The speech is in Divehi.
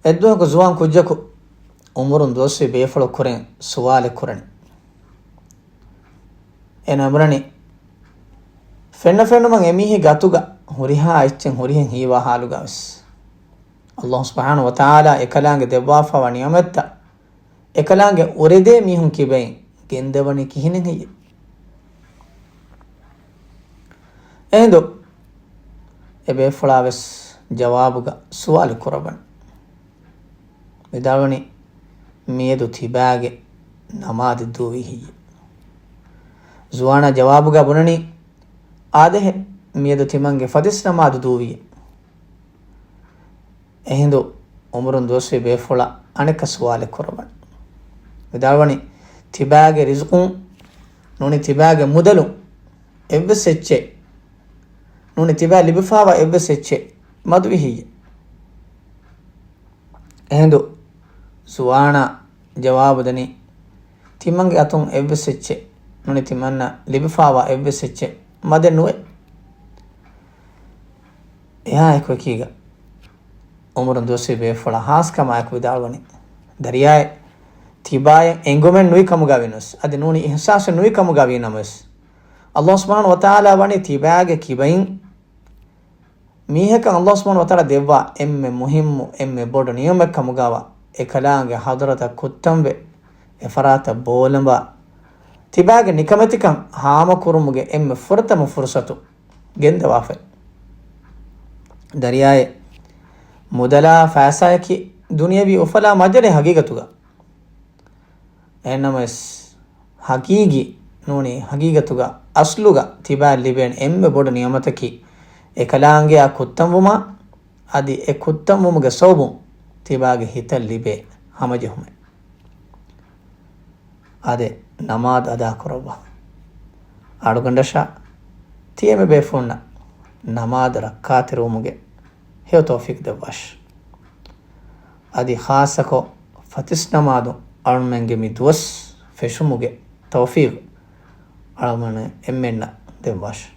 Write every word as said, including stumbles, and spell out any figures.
އެއްދުވަހަކު ޒުވާން ކުއްޖަކު އުމުރުން ދުވަސްވީ ބޭފުޅަކު ކުރެން ސުވާލެއް ކުރަނީ. އޭނަ އަނބުރަނީ، ފެންނަ ފެނުމަށް އެމީހެއްގެ އަތުގަ ހުރިހާ އެއްޗެއް ހުރިހެން ހީވާ ހާލުގަވެސް، ﷲ ސުބްޙާނަހޫ ވަތަޢާލާ އެކަލާނގެ ދެއްވާފަވާ ނިޢުމަތްތައް އެކަލާނގެ އުރެދޭ މީހުން ކިބައިން ގެންދަވަނީ ކިހިނެއް ހެއްޔެވެ؟ އެހިނދު އެ ބޭފުޅާ ވެސް ޖަވާބުގަ ސުވާލު ކުރައްވަން. ވިދާޅުވަނީ، މިއަދު ތިބާގެ ނަމާދު ދޫވީ ހެއްޔެވެ؟ ޒުވާނާ ޖަވާބުގަ ބުނަނީ، އާދެހޭ، މިއަދު ތިމަންގެ ފަތިސް ނަމާދު ދޫވިއޭ. އެހިނދު އުމުރުން ދުވަސްވީ ބޭފުޅަށް އަނެއްކާ ސުވާލެއް ކުރައްވަން. ވިދާޅުވަނީ، ތިބާގެ ރިޒުޤުން ނޫނީ ތިބާގެ މުދަލުން އެއްވެސް އެއްޗެއް ނޫނީ ތިބާ ލިބިފާވާ އެއްވެސް އެއްޗެއް މަދުވީ ހެއްޔެވެ؟ އެހިނދު ޒުވާނާ ޖަވާބު ދެނީ، ތިމަންގެ އަތުން އެއްވެސް އެއްޗެއް ނޫނީ ތިމަންނަށް ލިބިފާވާ އެއްވެސް އެއްޗެއް މަދެއް ނުވޭ. އެހާ އެކު އެކީގަ އުމުރުން ދުވަސްވީ ބޭފުޅާ ހާސްކަމާއެކު ވިދާޅުވަނީ، ދަރިޔާއޭ، ތިބާއަށް އެނގުމެއް ނުވި ކަމުގަ ވިޔަސް، އަދި ނޫނީ އިޙްސާސެއް ނުވި ކަމުގަ ވީ ނަމަވެސް، ﷲ ސުބްޙާނަހޫ ވަތަޢާލާ ވަނީ ތިބާގެ ކިބައިން މީހަކަށް ﷲ ސުބްޙާނަހޫ ވަތަޢާލާ ދެއްވާ އެންމެ މުހިއްމު، އެންމެ ބޮޑު ނިޢުމަތް ކަމުގައި އެކަލާނގެ ޙަޟްރަތަށް ކުއްތަންވެ، އެފަރާތަށް ބޯލަނބާ، ތިބާގެ ނިކަމެތިކަން ހާމަކުރުމުގެ އެންމެ ފުރަތަމަ ފުރުޞަތު ގެންދަވާފައި. ދަރިޔާއޭ، މުދަލާ ފައިސާއަކީ ދުނިޔަވީ އުފަލާ މަޖަލެއް ހަގީގަތުގަ. އެހެންނަމަވެސް، ހަގީގީ ނޫނީ ހަގީގަތުގަ އަސްލުގަ ތިބާ ލިބޭނެ އެންމެ ބޮޑު ނިޢުމަތަކީ، އެކަލާނގެއާ ކުއްތަންވުމާ، އަދި އެ ކުއްތަންވުމުގެ ސަބަބުން ތިބާގެ ހިތަށް ލިބޭ ހަމަޖެހުމެއް. އާދެ، ނަމާދު އަދާކުރައްވާ. އަޅުގަނޑަށާ ތި އެންމެ ބޭފުޅުންނަށް ނަމާދު ރައްކާތެރިވުމުގެ ހެޔޮ ތައުފީޤު ދެއްވާށި. އަދި ޚާއްޞަކޮށް ފަތިސް ނަމާދު އަޅުމެންގެ މި ދުވަސް ފެށުމުގެ ތައުފީޤު އަޅުމެން އެންމެންނަށް ދެއްވާށި.